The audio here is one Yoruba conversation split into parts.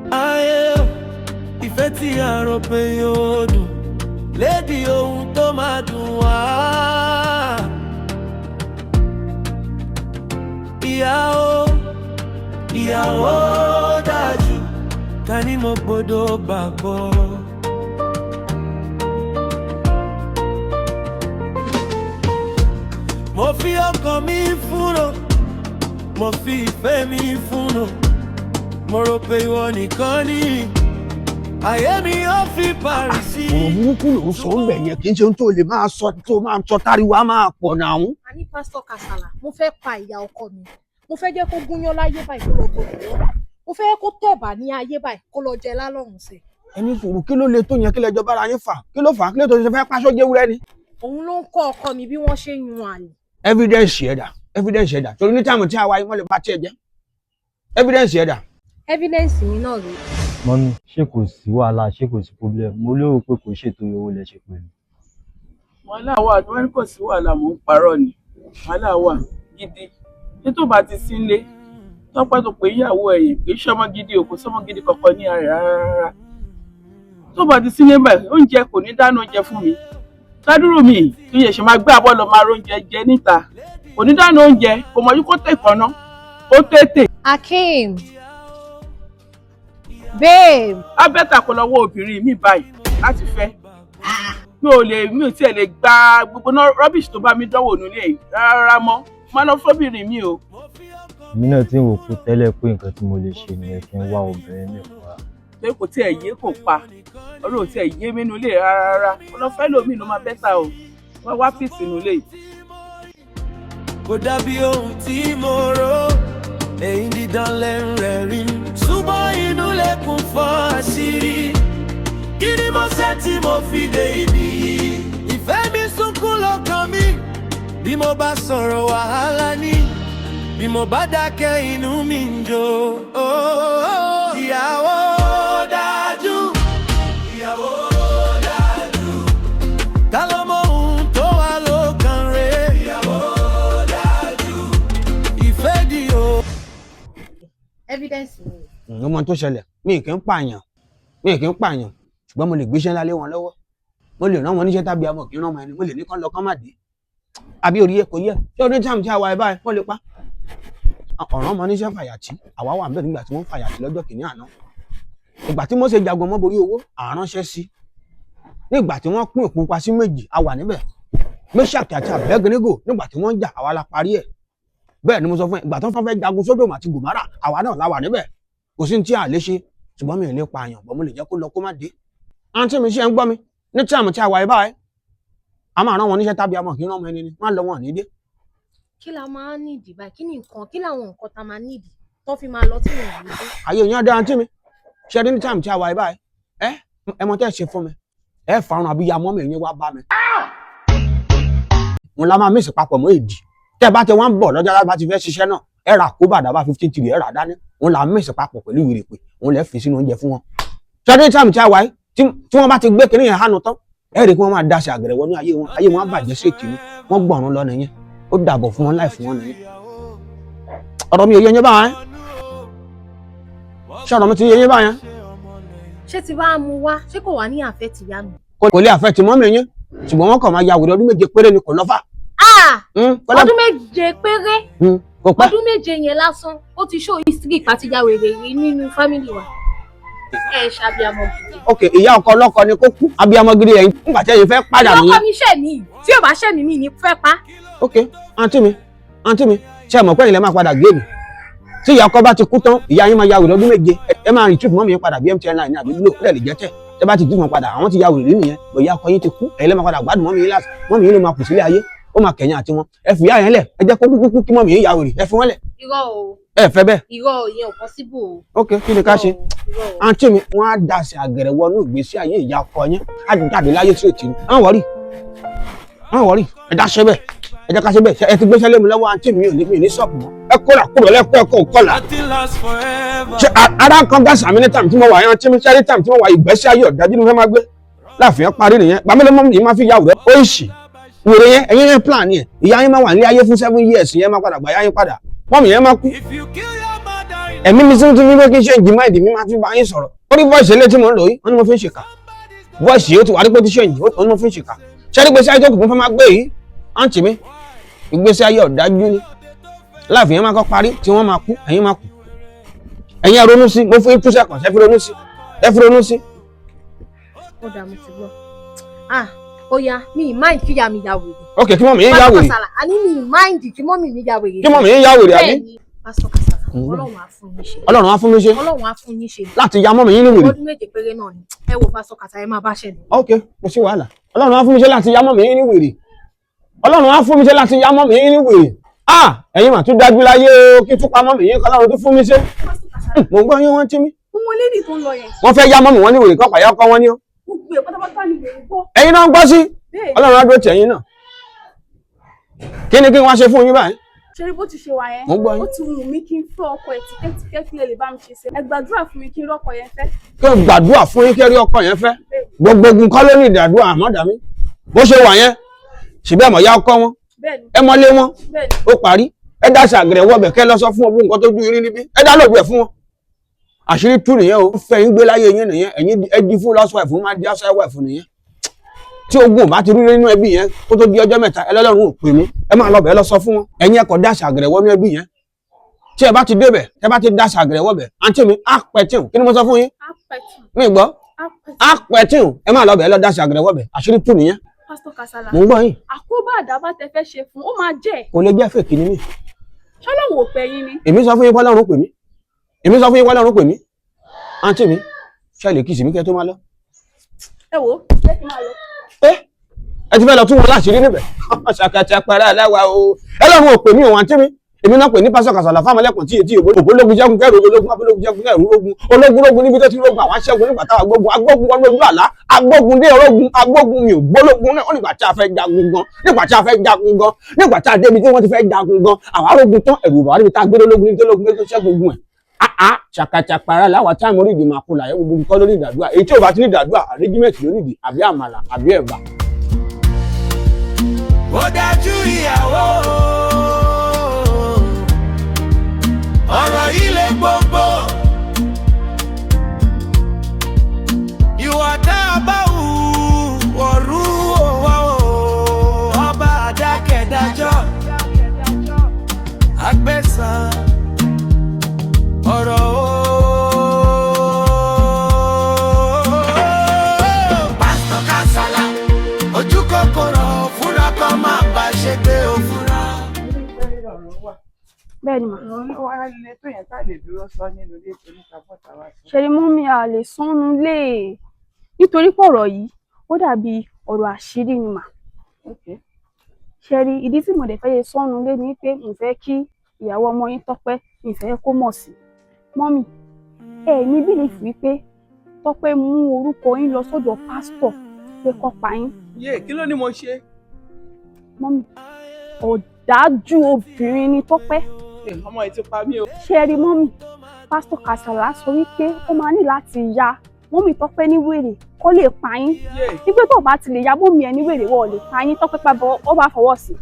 Ayé o, ìfẹ́ tí a rò pé yóò dùn lédi ohun tó máa dùn wá. Ìyàwó, ìyàwó dájú, ta ni mo gbọ́dọ̀ gbàgbọ́? Mo fi ọkàn mi fún ọ, mo fi ìfẹ́ mi fún ọ, mo rò pé ìwọ nìkan ni ayé mi ó fi parí sí. Ọ̀rọ̀ burúkú ló ń sọ ń bẹ̀ yẹn, kì í ṣe ohun tó lè máa sọ, tó máa sọ táriwo á máa pọ̀ náà. Àní Pásítọ̀ Kàsálà, mo fẹ́ pa ìyá ọkọ mi. Mo fẹ́ jẹ́ kó gúnyán láyé báyìí, kó lọ gbọdọ̀ lọ́rùn. Mo fẹ́ kó tẹ̀bà ní ayé báyìí, kó lọ jẹ lálọ́run sí. Ẹni sùúrù, kí ló le tó yẹn? Kí lẹjọ bára yín fà? Kí ló fà á? Kí ló tó ṣe fẹ́ pàṣọ jẹ́wúrẹ́ ni? Òun ló ń kọ́ ọkọ mi bí wọ́n ṣe ń yan àlè. Evidence ẹ̀dà, evidence ẹ̀dà, torí ní táàmù tí a wáyé, wọ́n lè bá tiẹ̀ jẹ́. Evidence ẹ̀dà. Evidence mi náà rèé. Mummy, ṣé kò sí wàhálà? Ṣé kò sí problem? Mo lérò pé kò ṣètò owó lẹ ṣe pẹ̀lú. Wàhálà wà. Tí wọ́n ní kò sí wàhálà, mò ń parọ́ ni. Wàhálà wà gidi. Ṣé tó bá ti sí nílé, Tọ́pẹ́ tó pé ìyàwó ẹ̀ yẹn kì í ṣọmọ gidi o, kò sọmọ gidi kankan ní ara rẹ̀ rárá. Tó bá ti sí nílé báyìí, oúnjẹ kò ní dáná oúnjẹ fún mi. Sádúró mi tó yẹ ṣe máa gbé abọ́ lọ máa róúnjẹ jẹ níta, kò ní dáná oúnjẹ, kò mọ̀ yí kó tẹ̀ kànáà ó tètè. Akeem, babe. Á better kó lọ wọ obìnrin mi báyìí láti fẹ́. Mi ò tiẹ̀ lè gba gbogbo rubbish tó bá mi dánwò nílé yìí rárá mọ́. Má lọ fọ́bìnrin mi o. Èmi náà ti ń wò pé tẹ́lẹ̀ pé nǹkan tí mo lè ṣe nìyẹn, kí n wá obìnrin mi fúnra. Pé kò tiẹ̀ yé, kò pa ọ̀rọ̀, ò tiẹ̀ yé mi nílé rárá. Kó lọ fẹ́ lómi ló máa better o. Wá wá peace nílé yìí. Kò dàbí ohun tí mo rò, èyí dídán lẹ́rù rẹ̀ rí, ṣùgbọ́n inú lẹ́kùn fọ́ àṣírí. Kí ni mo ṣe tí mo fi dé ibi yìí? Ìfẹ́ mi sunkún lọ́kàn mi. Bí mo bá sọ̀rọ̀, wàhálà ni. Bí mo bá dákẹ́, inú mi ń jó. Ìyàwó dájú, ìyàwó dájú, ta ló mọ ohun tó wà lọ́kàn rẹ̀? Ìyàwó dájú, ìfẹ́ di o. Evidence mi rèé. Ọmọ tó ṣẹlẹ̀, mi kì í pààyàn, mi kì í pààyàn, ṣùgbọ́n mo lè gbéṣẹ́ ńlá lé wọn lọ́wọ́. Mo lè rán wọn níṣẹ́ tàbí àmọ́ kì í rán wọn ẹni. Mo lè ní kán lọ, kán má dé. Àbí orí ẹ kò yẹ? Ṣé orí táàmù tí a wà ẹ báyìí, wọ́n lè pa ọ̀ràn ọmọ níṣẹ́ fàyàtì. Àwa wà níbẹ̀ nígbà tí wọ́n fàyàtì lọ́jọ́ kìíní àná, ìgbà tí Mósè jagun mọ́ borí owó àránṣẹ́ sí, nígbà tí wọ́n pín òkun pa sí méjì, a wà níbẹ̀. Mẹ́ṣàkì àti Àbẹ́gẹ́négò, nígbà tí wọ́n ń jà, àwa la parí ẹ̀. Bẹ́ẹ̀ ni mo sọ fún ẹ. Ìgbà tó ń fẹ́ jagun Sódòmù àti Gòmárà, àwa náà la wà níbẹ̀. Kò sí ní tí a lè ṣe, ṣùgbọ́n mi ò lè pààyàn bọ́, mo lè jẹ́ kó lọ, kó má dé. Àǹtí mi, ṣe ń gbọ́ mi? Ní tí àmì tí a wà yìí báyìí, a máa rán wọn níṣẹ́ tàbí àmọ́ kí n rán ọmọ ẹni ni wọ́n á lọ, wọn ní dé. Kí la máa nídìí báyìí? Kí ni nǹkan, kí làwọn nǹkan tá a máa nídìí tó fi máa lọ tí wọn ò ní dé? Ayé yẹn dá. Àǹtí mi, ṣe rí ní tí àmì tí a wà yìí báyìí, ẹ mọ tẹ́ ẹ ṣe fún mi, ẹ farun àbí ya mọ́mì yín wá bá mi. Wọn la máa mísì papọ̀ mọ́ èdì. Tẹ́ ẹ bá ti wá ń bọ̀ lọ́jọ́ bá ti fẹ́ ṣiṣẹ́ náà, ẹ rà kó bàdà bá 15 3, ẹ rà dání. Wọn là mísì papọ̀ pẹ̀lú ìrèpè, wọn lẹ́ fi sínú oúnjẹ fún wọn. Ṣe rí ní tí àmì tí a wà yìí, tí wọ́n bá ti gbé kinní yẹn hánu tán, ẹ rí i pé wọ́n máa daṣẹ àgẹ̀rẹ̀ wọnú ayé wọn. Ayé wọn á bàjẹ́ sí ètì ni. Wọ́n gbọ̀run lọ nìyẹn. Ó dàbọ̀ fún wọn láì fún wọn nìyẹn. Ọ̀rọ̀ mi ò yé yín báyẹn? Ṣé ọ̀rọ̀ mi ti yé yín báyẹn? Ṣé ti bá mú wá, ṣé kò wá ní àfẹ́ tìyá mi? Kò lè àfẹ́ ti mọ́mì yín, ṣùgbọ́n wọ́n kàn máa ya wèrè ọdún 7 péré ni, kò lọ́fà. Ah! Kọ́lá- Ọdún 7 péré? Kò pẹ́. Ọdún 7 yẹn lásán, ó ti ṣó history pàtíjà wèrè rí nínú family wa. Ẹ ṣàbíamọ gidi. Ok, ìyá ọkọ ọlọ́kọ ni kó kú. Abiyamọ gidi ẹ̀yin nígbà tí ẹ̀yin fẹ́ padà Lọ́kọ nìyẹn. mi ṣẹ̀ mí, tí ò bá ṣẹ̀ mí, mi ní fẹ́ pa. Ok, àǹtí mi, àǹtí mi, ṣe mọ̀ pé ẹ̀yin lẹ máa padà gbé mi tí ìyá ọkọ bá ti kú tán? Ìyá yín máa ya wèrè ọdún 7. Ẹ máa rìn trip mọ́mì yín padà bí MTN line ní àbí Glo lẹ̀ lè jẹ́. Tẹ́ bá ti dùn wọn padà, àwọn ti ya wèrè nìyẹn bọ̀. Ìyá ọkọ yín ti kú, ẹ̀yin lẹ máa padà gbádùn mọ́mì yín láti. Mọ́mì yín ló máa kù sílé ayé, ó máa kẹ̀yìn àti wọn. Ẹ fi ìyá yẹn lẹ̀, ẹ jẹ́ kó kú kú kí mọ́mì yín ya wèrè, ẹ fi wọ́n lẹ̀. Irọ́ o. Ẹ fẹ́ bẹ́ẹ̀? Irọ́ o, ìyẹn ò possible o. Ok, kí ni ká ṣe? Irọ́ o. Àǹtí mi, wọ́n á daṣẹ àgẹ̀rẹ̀ wọnú ìgbésí ayé ìyá ọkọ yín, á jáde láyé sí ètì ni. Àwọn wọ̀rí, àwọn wọ̀rí, ẹ já ṣe bẹ́ẹ̀, ẹ jẹ́ ká ṣe bẹ́ẹ̀. Ẹ ti gbéṣẹ́ lé mi lọ́wọ́, àǹtí mi. Ò ní mi ní sọ̀pù mọ́. Ẹ kóra kúrò lẹ́kọ̀ọ́ ẹ̀kọ́ kọ́là. Nothing lasts forever. Ṣé ara kan gáàsì àmì ní tàbí tí mo wà yẹn, àǹtí mi? Ṣe ní tàbí tí mo wà, ìgbésí ayé ọ̀dájú ni mo fẹ́ máa gbé láàfin parí nìyẹn. Gbàmílẹ̀ mọ́ yìí máa fi ya wùrẹ́ ó ìṣì wèrè yẹn. Ẹ̀yin yẹn plan yẹn, ìyá yín máa wà nílé ayé fún 7 years yẹn, máa padà gbà yá yín padà, mọ́mì yẹn máa kú. If you kill your mother in Ẹ̀mí mi tún tún fi pé kí n ṣe ìjìmá ìdí mi máa tún bá yín sọ̀rọ̀. Ó rí voice ilé tí mò ń lò yìí, wọ́n ní mo fi ń ṣèkà. Voice yìí ó ti wà rí pé ti ṣe ìjì, ó ní mo fi ń ṣèkà. Ṣé rí gbèsè ayé tó kù fún fẹ́ máa gbé yìí? Àǹtí mi, ìgbésí ayé ọ̀dájú ni. Láàfin yẹn máa kọ́ parí tí wọ́n máa kú, ẹ̀yin máa kú. Ẹ̀yin ẹ ronú sí, mo fún yín 2 seconds, ẹ fi ronú sí, ẹ fi ronú sí. Ó dàá, mo ti gbọ́. Ah, ó yá, mi ì mind kí ìyá mi ya wèrè. Ok, kí mummy yín yá Pásítọ̀ wèrè. Kàsálà, àní mi ì mind kí mummy mi ya wèrè. Kí mummy yín yá wèrè, àbí? Bẹ́ẹ̀ni, Pásítọ̀ Kàsálà, Ọlọ́run á fún yín ṣe. Ọlọ́run á fún mi ṣe Ọlọ́run á fún yín ṣe. láti ya mummy yín ní wèrè. Ọdún 7 péré náà ni. Ẹ wo, Pásítọ̀ Kàsálà, ẹ máa bá ṣẹlẹ̀. Ok, kò sí wàhálà. Ọlọ́run á fún mi ṣe láti ya mummy yín ní wèrè. Ọlọ́run á fún mi ṣe láti ya mummy yín ní wèrè. Ah, ẹ̀yin mà tún dájú láyé o, kí tún pa mummy yín kọ́lọ́run tún fún mi ṣe. Pásítọ̀ Kàsálà, Mo ń gbọ́ yín, wọ́n tí mi. mo lady tó ń lọ yẹn, Wọ́n fẹ́ ya mummy wọn ní wèrè kọ́ pàyà kọ́ wọn ní o. Gbogbo ẹ̀ pátápátá ni mò ń gbọ́. Ẹ̀yin náà ń gbọ́ sí. Bẹ́ẹ̀. Ọlọ́run á dúró tì ẹ̀yin náà. Kí ni kí wọ́n ṣe fún yín báyìí? Ṣe rí bó ti ṣe wà yẹn? Mo ń gbọ́ yín. Ó ti wù mí kí n fẹ́ ọkọ ẹ̀ tíkẹ́tíkẹ́. Kí lè lè bá mi ṣe ṣe? Ẹ gbàdúrà fún mi kí n rọ́kọ yẹn fẹ́. Kí n gbàdúrà fún yín kí ẹ rí ọkọ yẹn fẹ́? Gbogbo ogun kọ́ ló ní ìdàdúrà àmọ́dá mi. Bó ṣe wà yẹn, ṣùgbọ́n ẹ̀mọ̀ ya ọkọ wọn, Bẹ́ẹ̀ni. ẹ mọ́lé wọn, Bẹ́ẹ̀ni. ó parí. Ẹ dá ṣàgẹ̀rẹ̀ wọbẹ̀ kẹ́ lọ sọ fún ọgbọ́n nǹkan tó dún irin níbí. Ẹ dá lóògùn ẹ̀ fún wọn. Àṣírí tú nìyẹn o. Fẹ́ yín gbé láyé yín nìyẹn. Ẹ̀yin ẹ di fún last wife, máa di outside wife nìyẹn. Tí ogun ò bá ti rí nínú ẹbí yẹn kó tó di ọjọ́ 3, ẹ lọ́lọ́run ò pè mí. Ẹ máa lọ bẹ̀, ẹ lọ sọ fún wọn. Ẹ̀yin ẹ kọ̀ dá ṣàgẹ̀rẹ̀ wọnú ẹbí yẹn. Tí ẹ bá ti débẹ̀, ẹ bá ti dá ṣàgẹ̀rẹ̀ wọbẹ̀, àǹtí mi, á pẹ̀ tí. Kí ni mo sọ fún yín? Apẹ̀tù. Mi gbọ́. Apẹ̀tù. Á pẹ̀ tí. Ẹ máa lọ bẹ̀, ẹ lọ dá ṣàgẹ̀rẹ̀ wọbẹ̀. Àṣírí tú nìyẹn. Pásítọ̀ Kàsálà, Mò ń gbọ́ yín. àkóbá àdábá tẹ fẹ́ ṣe fún, ó máa jẹ́. Kò lè jẹ́ fake ni mí. Ṣọ́lọ́wọ́ ò pẹ́ yín ni? Èmi sọ fún yín pé Ọlọ́run pè mí. Èmi sọ fún yín pé Ọlọ́run pè mí. Àǹtí mi, ṣe lè kiss mi kẹ́ tó máa lọ? Ẹ wò ó, jẹ́ kí n máa lọ. Ẹ ẹ ti fẹ́ lọ tún wọn láṣìírí níbẹ̀. Ṣàkàtà pẹ̀lú aláwa o. Ọlọ́run ò pè mí òun, àǹtí mi. Èmi náà pè ní Pásítọ̀ Kàsálà fáwọn ẹlẹ́kùn tí etí òbó ológun jẹ́gun kẹrù ológun abólógun jẹ́gun kẹrù ológun ológun ológun níbi tó ti rógun àwọn aṣẹ́gun nígbà táwa gbógun agbógun wọnú ojú àlá agbógun dé ológun agbógun mi ò gbólógun náà. Nígbà tí a fẹ́ jagun gan, nígbà tí a fẹ́ jagun gan, nígbà tí a débi tí wọ́n ti fẹ́ jagun gan, àwọn arógun tán, ẹ̀rù bàwá níbi tá a gbé ológun níbi tó ológun tó ṣẹ́gun gun ẹ̀. Àá ṣàkàtà láwa tí àmọ́ orídìí máa kó láyé. Gbogbo nǹkan lórí ìdàdúrà, èyí tí ò bá ti ní ìdàdúrà, arrangement lórí ìdí, àbí àmàlà àbí ẹ̀bà. Ó dájú ìyàwó, ọ̀rọ̀ yìí lè gbogbo. Ìwà tá a bá hù ọ̀rú òwò, ọba àdákẹ́dájọ́ àgbẹ̀sán ọ̀rọ̀ o. Pásítọ̀ Kásálà, ojú kòkòrò fúnra kan máa bá ṣe gbé o fúnra. Bẹ́ẹ̀ ni mà. Ọ̀rọ̀ wa le tó yẹn tá lè dúró sọ nínú ilé tó ní ká bọ́ta wá sọ? Ṣe ni mummy, a lè sọnù lé nítorí pé ọ̀rọ̀ yìí, ó dàbí ọ̀rọ̀ àṣírí ni mà. Ṣe rí ìdí tí mo dẹ̀ fẹ́ yẹ sọnù lé ni pé mo fẹ́ kí ìyàwó ọmọ yín Tọ́pẹ́, mi fẹ́ kó mọ̀ sí. Mummy, ẹ ní belief wípé Tọ́pẹ́ mú orúkọ yín lọ sọ́dọ̀ pásítọ̀ pé kó pa yín. Yé, kí ló ní mo ṣe? Mummy, ọ̀dájú obìnrin ni Tọ́pẹ́. Ẹ, ọmọ yìí ti pa mí o. Ṣe rí mummy, Pásítọ̀ Kàsálà sọ wípé ó máa ní láti ya mummy Tọ́pẹ́ ní wèrè kó lè pa yín. Yé! Wípé tó o bá ti lè ya mummy ẹ ní wèrè, wọ́n ò lè pa yín. Tọ́pẹ́ pa ó bá fọwọ́ sí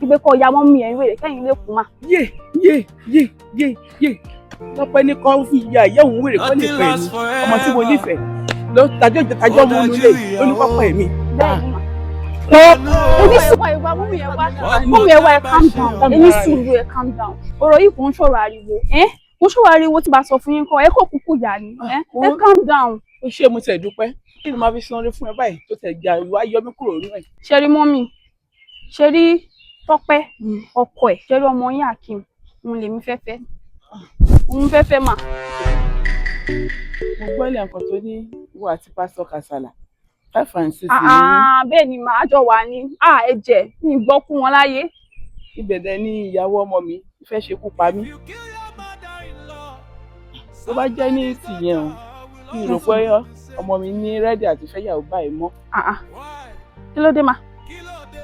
wípé kó ya mummy ẹ ní wèrè kẹ́yìn lè kú mà. Yé, yé, yé, yé, yé! Tọ́pẹ́ ní kọ́ fi ya ìyá òun wèrè kó lè pè mí. Ọmọ tí mo nífẹ̀ẹ́ ló tajọ́ tajọ́ mú inú ilé, ó ní kọ́ pè mí. Bẹ́ẹ̀ ni mà. Ẹni sùúrù, ẹ wá, mummy, ẹ wá, mummy, ẹ wá, ẹ calm down. Ẹni sùúrù, ẹ calm down. Ọ̀rọ̀ yìí kò ń ṣọ̀rọ̀ ariwo, ẹ kò ń ṣọ̀rọ̀ ariwo. Tí bá sọ fún yín kọ́, ẹ kò kúkú yà ni. Ẹ calm down. Ó ṣe, mo tẹ̀ dúpẹ́. Kí ni màá fi sanre fún ẹ báyìí tó tẹ̀ jà wá yọ mí kúrò nínú ẹ̀? Ṣe rí mummy, ṣe rí Tọ́pẹ́ ọkọ ẹ̀, ṣe rí ọmọ yín Akeem, òun lèmi fẹ́ fẹ́, òun fẹ́ fẹ́ mà. Mo gbọ́ ilé nǹkan tó ní ìwọ àti Pásítọ̀ Kàsálà 5 and 6 ní. Ah, bẹ́ẹ̀ ni màá jọ wà ní ẹ̀jẹ̀ mi gbọ́ kú wọn láyé. Ibẹ̀ dẹ̀ ní ìyàwó ọmọ mi fẹ́ ṣekú pa mí. Tó bá jẹ́ ní tìyẹn o, mi rò pé ọmọ mi ní ready àti fẹ́yàwó báyìí mọ́. Ah, ah. Kí ló dé mà?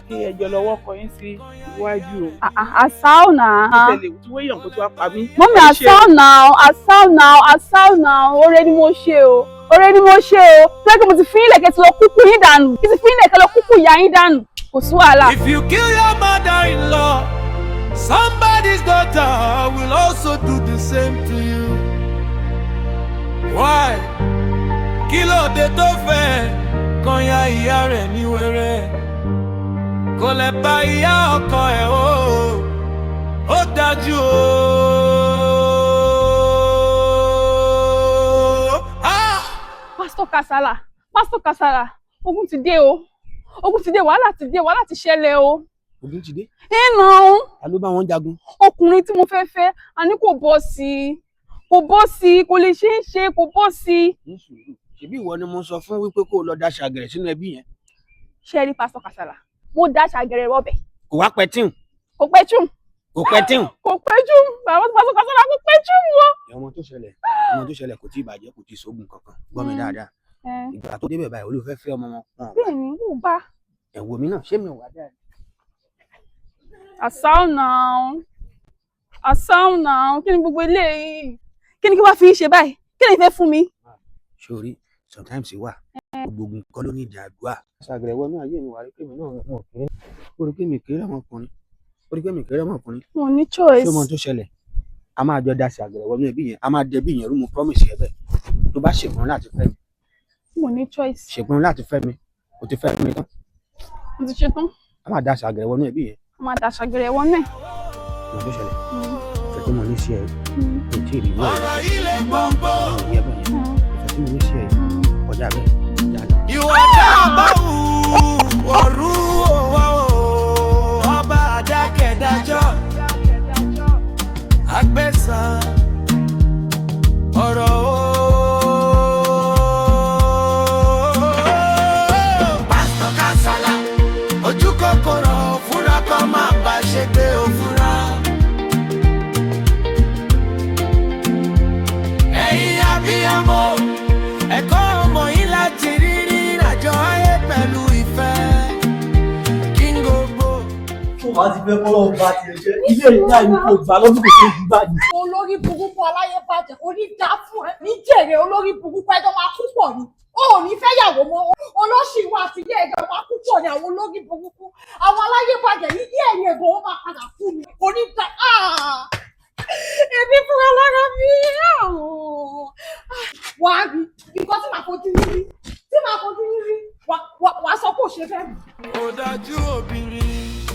Kí ẹjọ́ lọ́wọ́ kọ yín sí iwájú o. Ah, ah, àṣà ọ̀nà. Tẹ̀lé tí wọ́n yàn kó tó wá pa mí. Mummy, àṣà ọ̀nà, àṣà ọ̀nà, àṣà ọ̀nà. Oore ni mo ṣe o, oore ni mo ṣe o. Tó yẹ kí mo ti fi ilẹ̀ kẹ́ ti lọ kúkú yín dànù, kí ti fi ilẹ̀ kẹ́ lọ kúkú ìyá yín dànù, kò sí wàhálà. If you kill your mother-in-law, somebody's daughter will also do the same to you. Why? Kí ló dé tó fẹ́ kan ya ìyá rẹ̀ ní wẹ́rẹ́? Kò lè bá ìyá ọkọ ẹ̀ o, ó dájú o. Ah! Pásítọ̀ Kàsálà, Pásítọ̀ Kàsálà, ogun ti dé o, ogun ti dé, wàhálà ti dé, wàhálà ti ṣẹlẹ̀ o. Ogun ti dé. Ẹ nà ó. Ta ló bá wọn jagun? Ọkùnrin tí mo fẹ́ fẹ́, àní kò bọ́ sí i, kò bọ́ sí i, kò lè ṣe é ṣe, kò bọ́ sí i. Ní sùúrù, ṣebí ìwọ ni mo sọ fún wípé kó o lọ da ṣàgẹ̀rẹ̀ sínú ẹbí yẹn. Ṣé ẹ rí Pásítọ̀ Kàsálà, mo dá ṣàgẹ̀rẹ̀ rọbẹ̀. Kò wá pẹ́ tíhùn. Kò pẹ́ jù. Kò pẹ́ tíhùn. Kò pẹ́ jù, bàbá Pásítọ̀ Kàsálà kò pẹ́ jù wọ́n. Ọmọ tó ṣẹlẹ̀, ọmọ tó ṣẹlẹ̀ kò tí ì bàjẹ́, kò tí ì sógun kankan. Gbọ́ mi dáadáa. Ìgbà tó débẹ̀ báyìí, olùfẹ́ fẹ́ ọmọ wọn pọ̀n. Bẹ́ẹ̀ ni, ó bá. Ẹ̀wò mi náà, ṣé mi ò wá dáa? Àsáù náà, àsáù náà, kí ni gbogbo eléyìí? Kí ni kí wàá fi ń ṣe báyìí? Kí ni ìfẹ́ fún mi? Sórí, sometimes wà, gbogbo ogun kọ́ ló ní ìdí àdúrà. Ṣàgẹ̀rẹ̀ wọnú ayé mi wà rí pé mi náà wọn kéré. Ó rí pé mi kéré ọmọkùnrin. Ó rí pé mi kéré ọmọkùnrin. Mo ní choice. Ṣé o mọ ohun tó ṣẹlẹ̀? A máa jọ da ṣàgẹ̀rẹ̀ wọnú ẹbí yẹn. A máa dẹbí yẹn rú, mo promise ẹ bẹ́ẹ̀. Tó bá ṣèpinnu láti fẹ́ mi. Mo ní choice. Ṣèpinnu láti fẹ́ mi. O ti fẹ́ mi tán. Mo ti ṣe tán. A máa da ṣàgẹ̀rẹ̀ wọnú ẹbí yẹn. A máa da ṣàgẹ̀rẹ̀ wọnú ẹ̀. Ohun tó ṣẹlẹ̀. Ìfẹ́ tí mo ní sí ẹ, mi ò tí ì rí wọ́n. Ọ̀rọ̀ ilé gbòǹgbò. Ìyẹn bẹ́ẹ̀ yẹn. Ìfẹ́ tí mo ní sí ẹ kọjá bẹ́ẹ̀. Jálọ. Ìwà tá a bá wù ọ̀rú òwò ọba àdákẹ́dájọ́ àgbẹ̀sán ọ̀rọ̀ o. Pásítọ̀ Kàsálà, ojú kòkòrò fúnra kan máa bá ṣe gbé òfúra. Ẹ̀yin abiyamọ, ẹ̀kọ́ ọmọ yín láti rí ìrìnàjò ayé pẹ̀lú ìfẹ́ kí n gbogbo. Tó bá ti fẹ́ kọ́lọ́ bá tiẹ̀ jẹ́ ilé ìyá yìí kò gbà lọ́dún kò tó ju báyìí. Olórí burúkú aláyé bàjẹ́, kò ní dá fún ẹ ní jèrè. Olórí burúkú, ẹjọ́ máa kú pọ̀ ni, ó ò ní fẹ́ yàwó mọ́. Olóṣì wa àti ilé ẹjọ́ máa kú pọ̀ ni. Àwọn olórí burúkú, àwọn aláyé bàjẹ́ ní ilé ẹ̀yìn ẹ̀gbọ́n wọn máa padà kú ni, kò ní dá. Èmi fúnra lára mi wà á rí nǹkan tí màá fojú yín rí, tí màá fojú yín rí, wà á sọ pé ò ṣe fẹ́ mi. Ó dájú obìnrin.